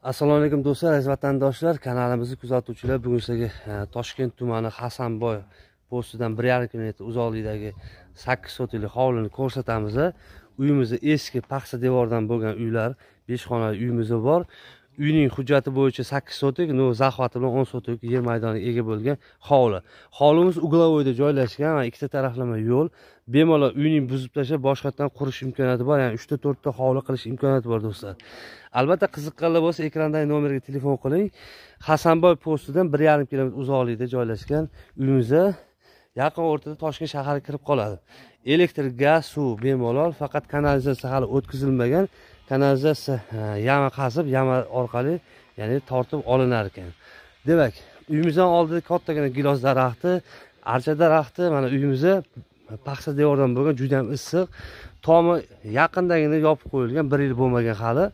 Assalomu alaykum do'stlar, aziz vatandoshlar, kanalimizni kuzatuvchilar. Bugun sizlarga Toshkent tumani Hasanboy postidan 1,5 kilometr uzoqlikdagi 8 sotixli hovlini ko'rsatamiz. Uyimiz eski paxsa devordan bo'lgan uylar, 5 xonali uyimiz bor. Uyning hujjati bo'yicha 8 sotik, no zaxvati bilan 10 sotik yer maydoniga ega bo'lgan hovli. Hovlimiz uglovoyda joylashgan va ikkita taraflama yo'l. Bemalol uyning buzib tashlab boshqatdan qurish imkoniyati bor, ya'ni 3 ta 4 ta hovli qilish imkoniyati bor do'stlar. Albatta qiziqqanlar bo'lsa ekrandagi nomerga telefon qiling. Hasanboy postidan 1,5 kilometr uzoqlikda joylashgan uyimizda yaqin o'rtada Toshkent shahariga kirib qoladi. Elektr, gaz, suv bemalol, faqat kanalizatsiya hali o'tkazilmagan. Kanalizatsiya yama qazib, yama orqali, ya'ni tortib olinar ekan. Demak, uyimizdan oldida kattagina gilos daraxti, archa daraxti, mana uyimizda paxsa devordan bo'lgan, juda ham issiq. Tomi yaqindagina yopib qo'yilgan, 1 yil bo'lmagan hali.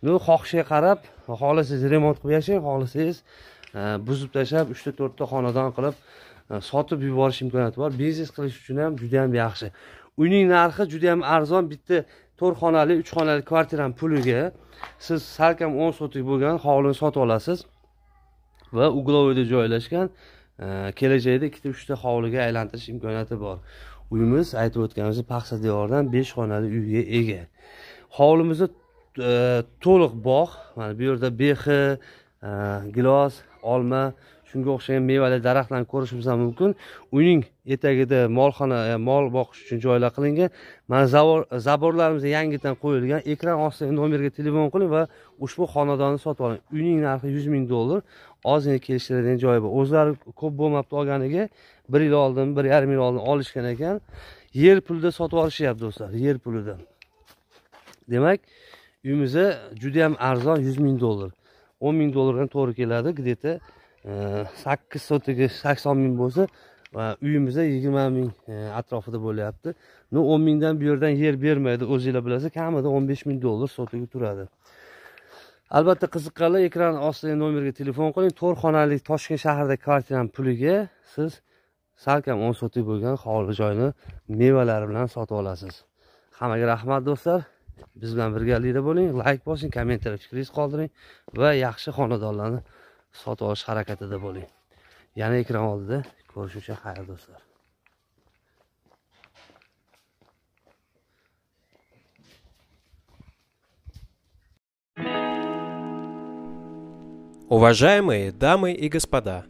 Ну, xohishiga qarab, xohlasangiz remont qilib yashang, xohlasangiz buzib tashlab 3 ta 4 ta xonadon qilib sotib yuborish imkoniyati bor. Biznes qilish uchun ham juda ham yaxshi. Uyning narxi juda ham arzon. Bitta 4 xonali, 3 xonali kvartiraning puliga siz salkam 10 sotik bo'lgan hovlini sotib olasiz va uglovoyda joylashgan, kelajakda 2 ta 3 ta hovliga aylantirish imkoniyati bor. Uyimiz aytib o'tganimizdek paxsa devordan 5 xonali uyga ega. Hovlimizda to'liq bog', mana bu yerda bexi, gilos, olma, shunga o'xshagan mevali daraxtlarni ko'rishimiz ham mumkin. Uyning etagida molxona, mol boqish uchun joylar qilingan. Mana zaborlarimiz yangidan qo'yilgan. Ekran ostidagi nomerga telefon qiling va ushbu xonadonni sotib oling. Uyning narxi 100 ming dollar. Ozgina kelishtiradigan joyi bor. O'zlari ko'p bo'lmabdi olganiga, 1 yil oldin, 1,5 yil oldin olishgan ekan. Yer pulida sotib olishyapti do'stlar, yer pulida. Demak, uyimiz juda ham arzon, 100 ming dollar. 10 ming dollardan to'g'ri keladi, где-то 8 sotigi 80 ming bo'lsa, uyimizda 20 ming atrofida bo'lyapti. Ну, 10 mingdan bu yerdan yer bermaydi, o'zinglar bilasiz, kamida 15 ming dollar sotigi turadi. Albatta qiziqqanlar ekran ostidagi nomerga telefon qiling. 4 xonali Toshkent shahrida kvartiraning puliga siz salkam 10 sotik bo'lgan hovli joyni mevalari bilan sotib olasiz. Hammaga rahmat do'stlar. Biz bilan birgalikda bo'ling, like bosing, kommentariy fikringizni qoldiring va yaxshi xonadonlarni sotib olish harakatida bo'ling. Yana ekran oldida ko'rishguncha xayr do'stlar. Уважаемые дамы и господа,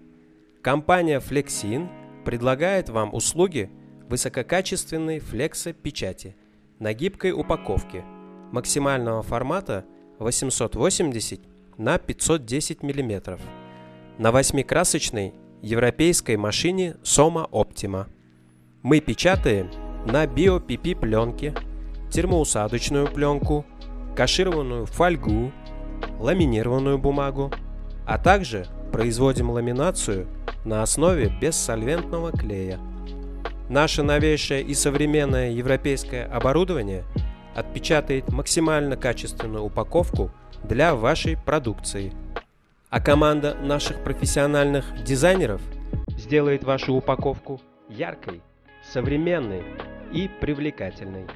компания Flexin предлагает вам услуги высококачественной флексопечати на гибкой упаковке максимального формата 880 на 510 мм на 8-красочной европейской машине Soma Optima. Мы печатаем на био-ПП пленке, термоусадочную пленку, кашированную фольгу, ламинированную бумагу, а также производим ламинацию на основе бессольвентного клея. Наше новейшее и современное европейское оборудование отпечатает максимально качественную упаковку для вашей продукции. А команда наших профессиональных дизайнеров сделает вашу упаковку яркой, современной и привлекательной.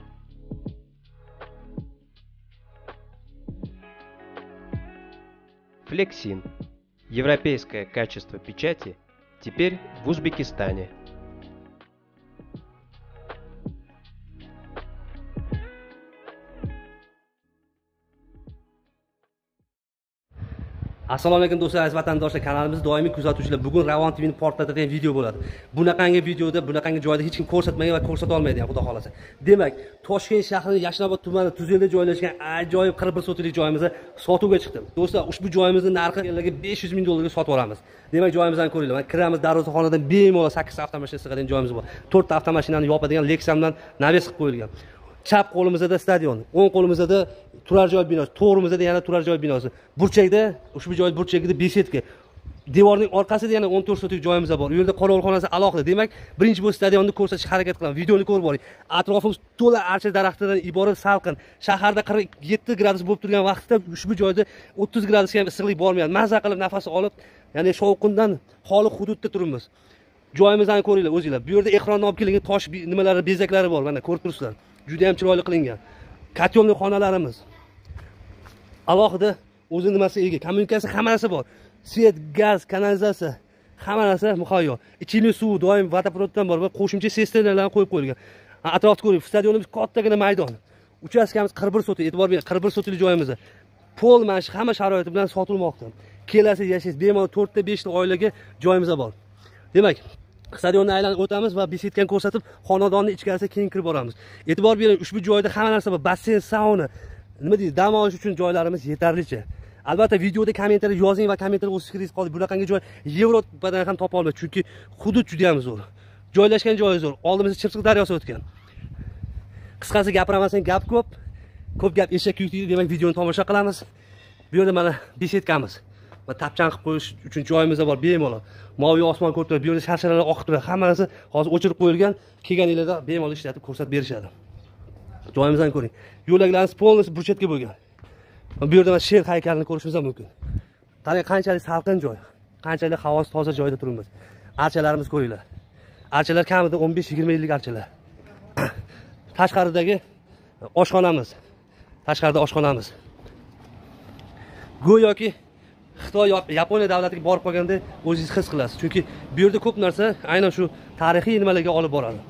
Flexin. Европейское качество печати теперь в Узбекистане. Assalomu alaykum do'stlar, aziz vatandoshlar, kanalimizni doimiy kuzatuvchilar. Bugun Ravon TV'ni portlatadigan video bo'ladi. Bunaqangi videoda, bunaqangi joyda hech kim ko'rsatmagan va ko'rsata olmaydi ham, xudo xolasa. Demak, Toshkent shahrining Yashnobod tumani Tuzelda joylashgan ajoyib 41 sotixli joyimizni sotuvga chiqdi. Do'stlar, ushbu joyimizni narxi 500 ming dollarga sotib olamiz. Demak, joyimizni ko'ringlar. Mana kiramiz darvozaxonadan bemalol 8 ta avtomashina sig'adigan joyimiz bor. 4 ta avtomashinani yopadigan Lexamdan naves qilib qo'yilgan. Chap qo'limizda stadion, o'ng qo'limizda turar joy binosi, to'g'rimizda yana turar joy binosi. Burchakda, ushbu joy burchagida besetka. Devorning orqasida yana 14 sotik joyimiz bor. U yerda qorovulxonasi alohida. Demak, birinchi bu stadionni ko'rsatishga harakat qilamiz. Videoni ko'rib boring. Atrofimiz to'la archa daraxtidan iborat salqin. Shaharda 47 gradus bo'lib turgan vaqtda ushbu joyda 30 gradusga ham issiqlik bormayapti. Maza qilib nafas olib, ya'ni shovqindan xoli hududda turibmiz. Joyimizni ko'ringlar o'zinglar. Bu yerda Ehrondan olib kelingan tosh nimalari, bezaklari bor. Mana ko'rib turibsizlar. Juda ham chiroyli qilingan. Kotelli xonalarimiz. Alohida o'zi nimasiga ega, kommunikatsiya hamma narsa bor. Svet, gaz, kanalizatsiya hamma narsa muhayyo. Ichimlik suvi doim vodoprovoddan bor va qo'shimcha sisternalar qo'yib qo'yilgan. Atrofni ko'ring, stadionimiz kattagina maydon. Uchastkamiz 41 sotik, e'tibor bering, 41 sotikli joyimiz. Pol mana shu hamma sharoiti bilan sotilmoqda. Kelasiz, yashaysiz, bemalol 4 ta 5 ta oilaga joyimiz bor. Demak, stadionni aylanib o'tamiz va besetkani ko'rsatib, xonadonning ichkarisiga keyin kirib boramiz. E'tibor bering, ushbu joyda hamma narsa bor. Basseyn, sauna, nima deydi, dam olish uchun joylarimiz yetarlicha. Albatta videoda kommentariy yozing va kommentariy o'z fikringizni qoldiring. Bunaqangi joy Yevropadan ham topa olmaysiz, chunki hudud juda ham zo'r. Joylashgan joyi zo'r. Oldimizda Chirchiq daryosi o'tgan. Qisqasi gapiramasang gap ko'p. Ko'p gap eshak yuk deydi. Demak, videoni tomosha qilamiz. Bu yerda mana besetkamiz. Va tapchan qilib qo'yish uchun joyimiz bor bemalol. Moviy osmon ko'rib turadi. Bu yerda sharsharalar oqib turadi. Hamma narsa hozir o'chirib qo'yilgan. Kelganingizda bemalol ishlatib ko'rsatib berishadi. Joyimizdan ko'ring. Yo'laklarimiz polностью burchatga bo'lgan. Bu yerda mana sher haykalini ko'rishimiz ham mumkin. Qarang, qanchalik salqin joy, qanchalik havosi toza joyda turibmiz. Archalarimiz ko'ringlar. Archalar kamida 15-20 yillik archalar. Tashqaridagi oshxonamiz. Tashqarida oshxonamiz. Go'yoki Xitoy yoki Yaponiya davlatiga borib qolganda o'zingiz his qilasiz. Chunki bu yerda ko'p narsa aynan shu tarixiy nimalarga olib boradi.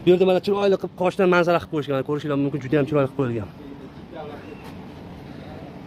Bu yerda mana chiroyli qilib qoshdan manzara qilib qo'yishgan, ko'rishingiz mumkin, juda ham chiroyli qilib qo'yilgan.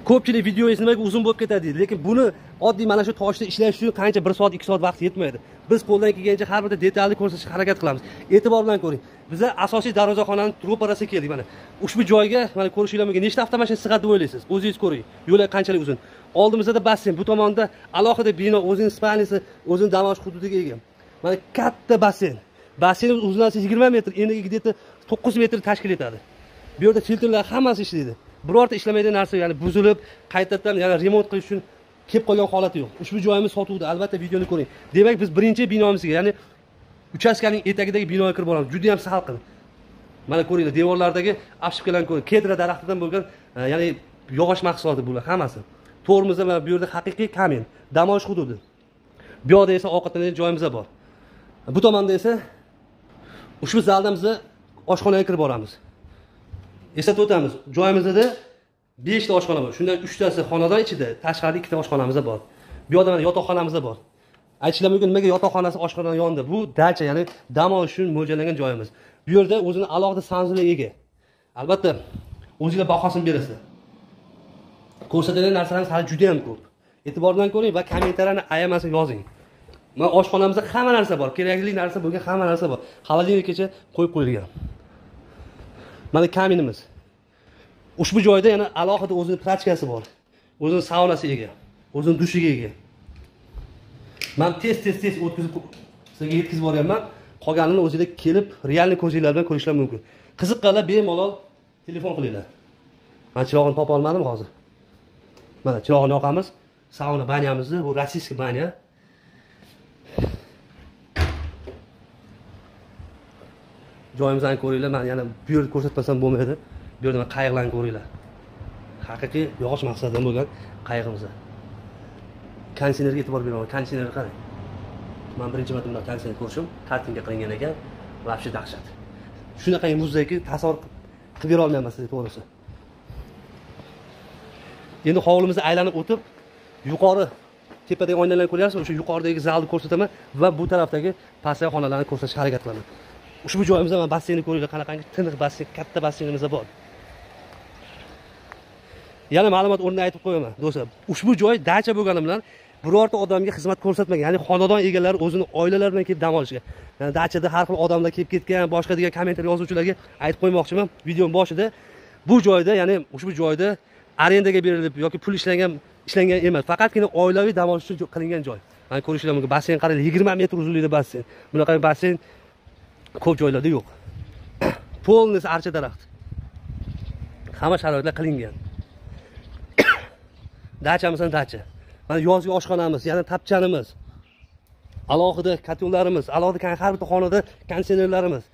Ko'pchilik videoingiz nimaga uzun bo'lib ketadi deydi, lekin buni oddiy mana shu toshda ishlash uchun qancha 1 soat, 2 soat vaqt yetmaydi. Biz qo'ldan kelgancha har bir detalni ko'rsatishga harakat qilamiz. E'tibor bilan ko'ring. Biz asosiy darvozaxonaning ro'parasiga keldik mana. Ushbu joyga mana ko'rishingiz mumkin. Nechta avtomashina sig'adi deb o'ylaysiz? O'zingiz ko'ring. Yo'lak qanchalik uzun. Oldimizda basseyn, bu tomonda alohida bino, o'zining spalnisi, o'zining dam olish hududiga ega. Mana katta basseyn. Basseynimiz uzunligi 20 metr, eniga где-то 9 metr tashkil etadi. Bu yerda filtrlar hammasi ishlaydi. Birorta ishlamaydigan narsa, ya'ni buzilib, qaytadan yana remont qilish uchun kelib qolgan holati yo'q. Ushbu joyimiz sotuvda, albatta videoni ko'ring. Demak, biz birinchi binomizga, ya'ni uchastkaning etagidagi binoga kirib boramiz. Juda ham salqin. Mana ko'ringlar, devorlardagi afshipkalarni ko'ring. Kedra daraxtidan bo'lgan, ya'ni yog'och mahsuloti bular hammasi. To'g'rimizda mana bu yerda haqiqiy kamin, dam olish hududi. Bu yoqda esa ovqatlanadigan joyimiz bor. Bu tomonda esa ushbu zaldan biz oshxonaga kirib boramiz. Eslatib o'tamiz, joyimizda 5 ta oshxona bor. Shundan 3 tasi xonadon ichida, tashqarida 2 ta oshxonamiz bor. Bu yoqda mana yotoqxonamiz bor. Aytishlar mumkin, nimaga yotoqxonasi oshxonaning yonida? Bu dacha, ya'ni dam olish uchun mo'ljallangan joyimiz. Bu yerda o'zini alohida sanuzeliga ega. Albatta, o'zingizlar bahosini berasizlar. Ko'rsatilgan narsalarimiz hali juda ham ko'p. E'tibor bilan ko'ring va kommentariyani ayamasdan yozing. Mana oshxonamizda hamma narsa bor, kerakli narsa bo'lgan hamma narsa bor. Xolodilnikgacha qo'yib qo'yilgan. Mana kaminimiz. Ushbu joyda yana alohida o'zini prachkasi bor. O'zini saunasi ega, o'zini dushiga ega. Men tez o'tkazib sizga yetkazib boryapman. Qolganini o'zingizlar kelib, realniy ko'zinglar bilan ko'rishlar mumkin. Qiziqqanlar bemalol telefon qilinglar. Men chirog'ini topa olmadim hozir. Mana chirog'ini yoqamiz. Sauna banyamizni, bu rossiyskiy banya. Joyimizni ko'ringlar, men yana bu yerda ko'rsatmasam bo'lmaydi. Bu yerda mana qayiqlarni ko'ringlar. Haqiqiy yog'och maqsadidan bo'lgan qayig'imiz. Konditsionerga e'tibor beraman, konditsionerga qarang. Men birinchi marta bunday konditsioner ko'rishim, kartinga qilingan ekan, vobshe dahshat. Shunaqa muzdaki tasavvur qilib bera olmayman sizga to'g'risi. Endi hovlimizni aylanib o'tib, yuqori tepadagi oynalarni ko'ryapsizmi? O'sha yuqoridagi zalni ko'rsataman va bu tarafdagi pastdagi xonalarni ko'rsatishga harakat qilaman. Ushbu joyimizda mana basseynni ko'ringlar, qanaqangi tiniq basseyn, katta basseynimiz bor. Yana ma'lumot o'rnida aytib qo'yaman, do'stlar. Ushbu joy dacha bo'lgani bilan birorta odamga xizmat ko'rsatmagan, ya'ni xonadon egalari o'zini oilalari bilan kelib dam olishgan. Ya'ni dachada har xil odamlar kelib ketgan, boshqa degan kommentariy yozuvchilarga aytib qo'ymoqchiman videoning boshida. Bu joyda, ya'ni ushbu joyda arendaga berilib yoki pul ishlangan emas, faqatgina oilaviy dam olish uchun qilingan joy. Mana ko'rishingiz mumkin, basseyn qaranglar, 20 metr uzunlikda basseyn. Bunaqa basseyn ko'p joylarda yo'q. Polnis archa daraxt. Hamma sharoitlar qilingan. Dachamiz dacha. Mana yozgi oshxonamiz, yana tapchanimiz, alohida kotellarimiz, alohida har bir xonada konditsionerlarimiz.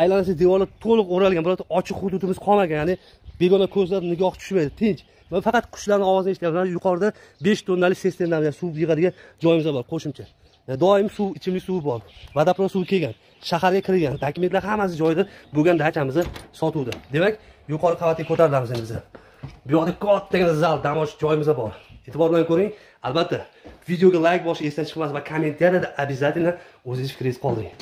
Aylanasi devorlar to'liq o'ralgan, birorta ochiq hududimiz qolmagan, ya'ni begona ko'zlar nigoh tushmaydi, tinch. Va faqat qushlarning ovozini eshityapmiz. Yuqorida 5 tonnalik sistemlar, ya'ni suv yig'adigan joyimiz bor qo'shimcha. Doim suv, ichimlik suvi bor. Vodoprovod suvi kelgan, shaharga kirgan, dokumentlar hammasi joyida bo'lgan dachamizni sotuvda. Demak, yuqori qavatga ko'tarilamiz endi biz. Bu yoqda kattagina zal, dam olish joyimiz bor. E'tibor bilan ko'ring. Albatta, videoga like bosish esdan chiqmas va kommentariyada обязательно o'zingiz fikringizni qoldiring.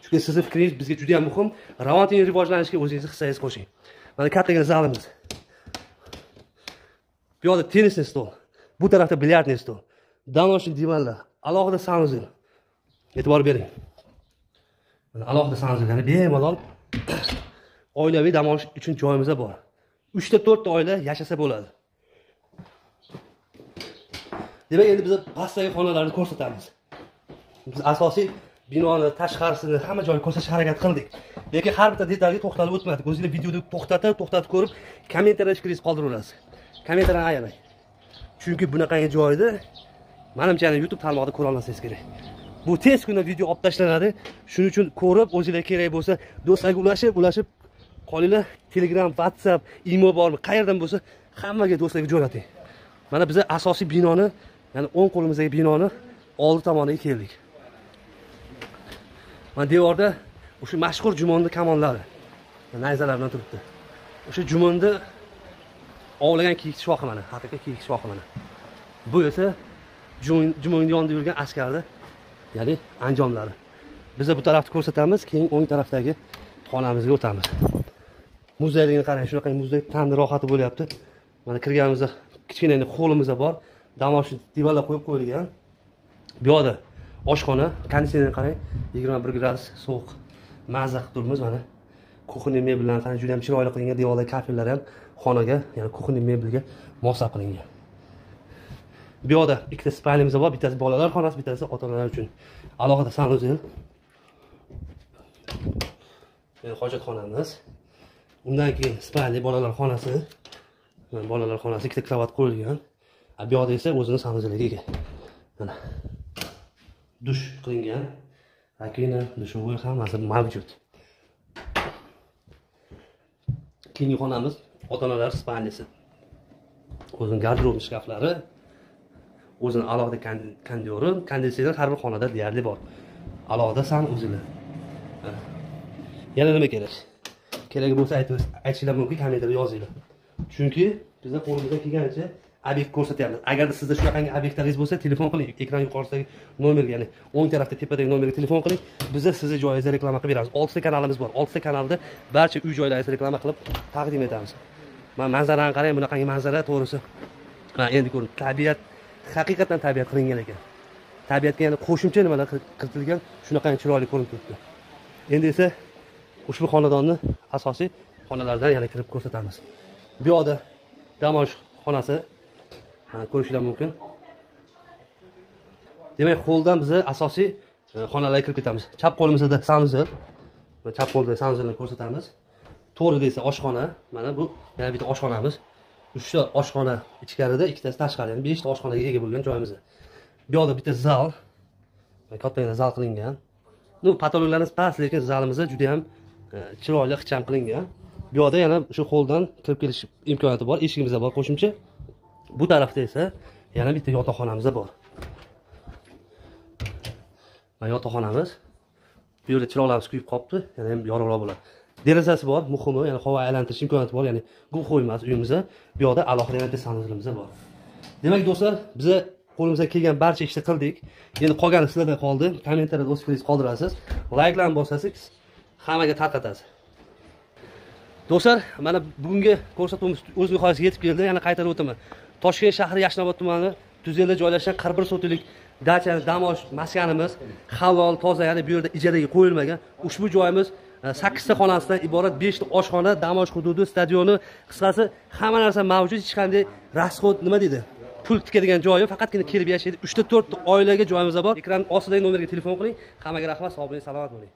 Chunki sizning fikringiz bizga juda ham muhim. Ravon TV rivojlanishiga o'zingizni hissangizni qo'shing. Mana kattagina zalimiz. Bu yoqda tennisli stol, bu tarafda bilyardli stol, dam olish divanlar, alohida sanuzel. E'tibor bering. Mana alohida sanuzel, ya'ni bemalol oilaviy dam olish uchun joyimiz bor. 3 ta 4 ta oila yashasa bo'ladi. Demak, endi biz pastdagi xonalarni ko'rsatamiz. Biz asosiy binoni tashqarisini hamma joyini ko'rsatishga harakat qildik. Lekin har bitta detalga to'xtalib o'tmadik. O'zingizlar videoni to'xtatib ko'rib, kommentariyada fikringizni qoldiraverasiz. Kommentariyani ayamang. Chunki bunaqangi joyda menimcha YouTube tarmog'ida ko'ra olmasangiz kerak. Bu tez kunda video olib tashlanadi. Shuning uchun ko'rib, o'zingizlar kerak bo'lsa do'stlarga ulashib qolinglar. Telegram, WhatsApp, Imo bormi, qayerdan bo'lsa hammaga do'stlarga jo'nating. Mana biz asosiy binoni, ya'ni o'ng qo'limizdagi binoni oldi tomoniga keldik. Mana devorda o'sha mashhur Jumonni kamonlari, nayzalar bilan turibdi. O'sha Jumonni ovlagan kiyik shoxi mana, haqiqiy kiyik shoxi mana. Bu esa Jumonni yonida yurgan askarlar, ya'ni anjomlari. Biz bu tarafni ko'rsatamiz, keyin o'ng tarafdagi xonamizga o'tamiz. Muzeyligini qarang, shunaqa muzey tanni rohati bo'lyapti. Mana kirganimizda kichkina qo'limiz bor, dam olish divanlar qo'yib qo'yilgan. Bu yoqda oshxona, konditsionerni qarang, 21 gradus sovuq. Mazza qilib turibmiz mana. Kuxня mebellarni qarang, juda ham chiroyli qilingan, devorlar kafellar ham xonaga, ya'ni kuxня mebelga moslab qilingan. Bu yoqda ikkita spalnimiz bor, bittasi bolalar xonasi, bittasi ota-onalar uchun. Alohida sanuzel. Yani hojatxonamiz. Undan keyin spalni bolalar xonasi. Mana bolalar xonasi ikkita kravat qo'yilgan. Bu yoqda esa o'zini sanuzeliga ega. Mana dush qilingan. Rakvina, dushovoy hammasi mavjud. Keyingi xonamiz ota-onalar spalnisi. O'zining garderob shkaflari, o'zining alohida kondiori, konditsioner har bir xonada deyarli bor. Alohida sanuzeli. Yana nima kerak? Keragi bo'lsa aytishinglar mumkin, kommentariyada yozinglar. Chunki bizda qo'limizdan kelganicha obyekt ko'rsatyapmiz. Agarda sizda shunaqangi obyektlaringiz bo'lsa, telefon qiling. Ekran yuqorisidagi nomerga, ya'ni o'ng tarafda tepadagi nomerga telefon qiling. Biz sizni joyingizda reklama qilib beramiz. 6 ta kanalimiz bor. 6 ta kanalda barcha uy joylaringizni reklama qilib taqdim etamiz. Mana manzarani qarang, bunaqangi manzara to'g'risi. Mana endi ko'ring, tabiat haqiqatan tabiat qilingan ekan. Tabiatga yana qo'shimcha nimalar kiritilgan, shunaqangi chiroyli ko'rinib turibdi. Endi esa ushbu xonadonni asosiy xonalaridan yana kirib ko'rsatamiz. Bu yoqda dam olish xonasi ko'rishingiz mumkin. Demak, qo'ldan biz asosiy xonalarga kirib ketamiz. Chap qo'limizda sanuzel, chap qo'lda sanuzelni ko'rsatamiz. To'g'rida esa oshxona. Mana bu yana bitta oshxonamiz. 3 ta oshxona ichkarida, ikkitasi tashqarida, ya'ni 5 ta oshxonaga ega bo'lgan joyimiz. Bu yoqda bitta zal, kattagina zal qilingan. Ну, patologlarimiz past, lekin zalimizda juda ham chiroyli ixcham qilingan. Bu yoqda yana shu qo'ldan kirib kelish imkoniyati bor, eshigimiz bor qo'shimcha. Bu tarafda esa yana bitta yotoqxonamiz bor. Mana yotoqxonamiz. Bu yerda chiroqlarimiz kuyib qolibdi, yana ham yorug'roq bo'ladi. Derazasi bor, muhimi, ya'ni havo aylantirish imkoniyati bor, ya'ni g'uv emas uyimizda. Bu yoqda alohida yana bitta sanuzelimiz bor. Demak, do'stlar, biz qo'limizdan kelgan barcha ishni qildik. Endi qolgani sizlarda qoldi. Kommentariyada o'z fikringizni qoldirasiz. Layklarni bosasiz, hammaga tarqatasiz. Do'stlar, mana bugungi ko'rsatuvimiz o'z nihoyasiga yetib keldi. Yana qaytarib o'taman. Toshkent shahri Yashnobod tumani Tuzelda joylashgan 41 sotixlik dachani dam olish maskanimiz halol, toza, ya'ni bu yerda ijaraga qo'yilmagan. Ushbu joyimiz 8 ta xonasidan iborat, 5 ta oshxona, dam olish hududi, stadioni, qisqasi hamma narsa mavjud. Hech qanday rasxod nima deydi? Pul tikadigan joyi, faqatgina kelib yashaydi. 3 ta 4 ta oilaga joyimiz bor. Ekran ostidagi nomerga telefon qiling. Hammaga rahmat, sog' bo'ling, salomat bo'ling.